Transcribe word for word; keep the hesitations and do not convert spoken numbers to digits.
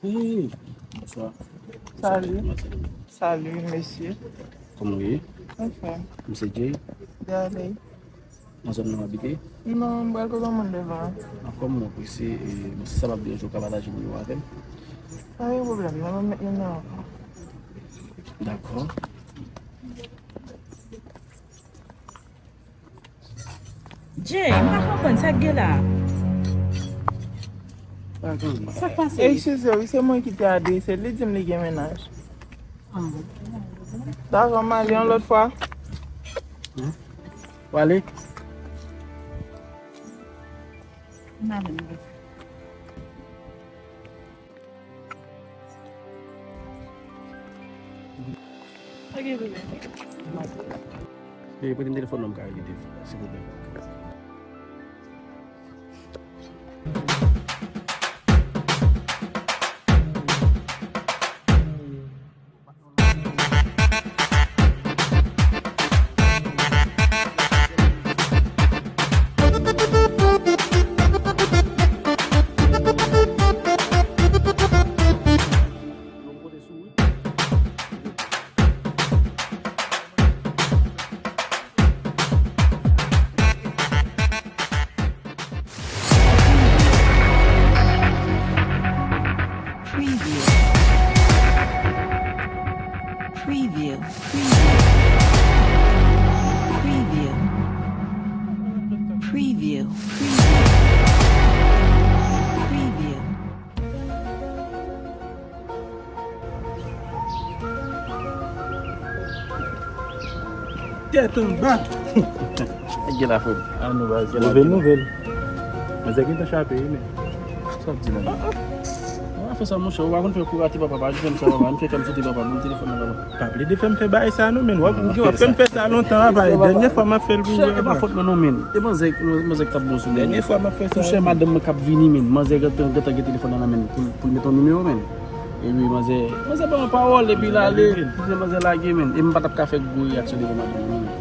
Hey, bonswa. Bonswa, Salut. Madanm. Salut, mesye. Kòman w ye? Anfòm. M se Jay. Dale. Nan zòn nan w abite? Non, m pral kote yon moun devan. Dakò, m apresye, e, men si sa p ap deranje w, w ka pataje nimewo avè m? Pa gen pwoblèm, non, m met nimewo. Dakò. Jay, m pa konprann sa k gen la. Sa k pase? Eskize wi, se mwen ki te adrese l. Li di m li gen mennaj. Dakò, m ale yon lòt fwa. Ou ale? M ale, m ale. Ok, bebe. Bebe, prete m telefòn nan, m ka rele telefòn, silvouplè. Preview. Preview. Preview. Preview. Preview. Tèt anba. Nèg gen la, frè m. Ah non, baz, gen la. Nouvèl, nouvèl. Manzè gentan chape, wi, men. Sa w ap di la, men? Mwen fè sa, monchè, ou pa konn fè kou rate papa, pa di fè m sa, papa, m fè kè m sote papa, ban m telefòn nan, papa. Pa plede fè m fè bagay sa, non, men. W ap, w ap fè m fè sa lontan, papa, e dènyè fwa m ap fè l pou ou, papa. E pa fòt mwen, non, men. E manzè, manzè k t ap bon sou mwen. Dènyè fwa m ap fè sa. Monchè, madanm mwen k ap vini, men. Manzè gentan, gentan gen telefòn nan nan men l pou, pou l mete yon nimewo, men. Epi manzè, manzè ban mwen pawòl, epi l ale, epi manzè lage, men. E m pa t ap ka fè gwo reyaksyon devan madanm mwen, non, men.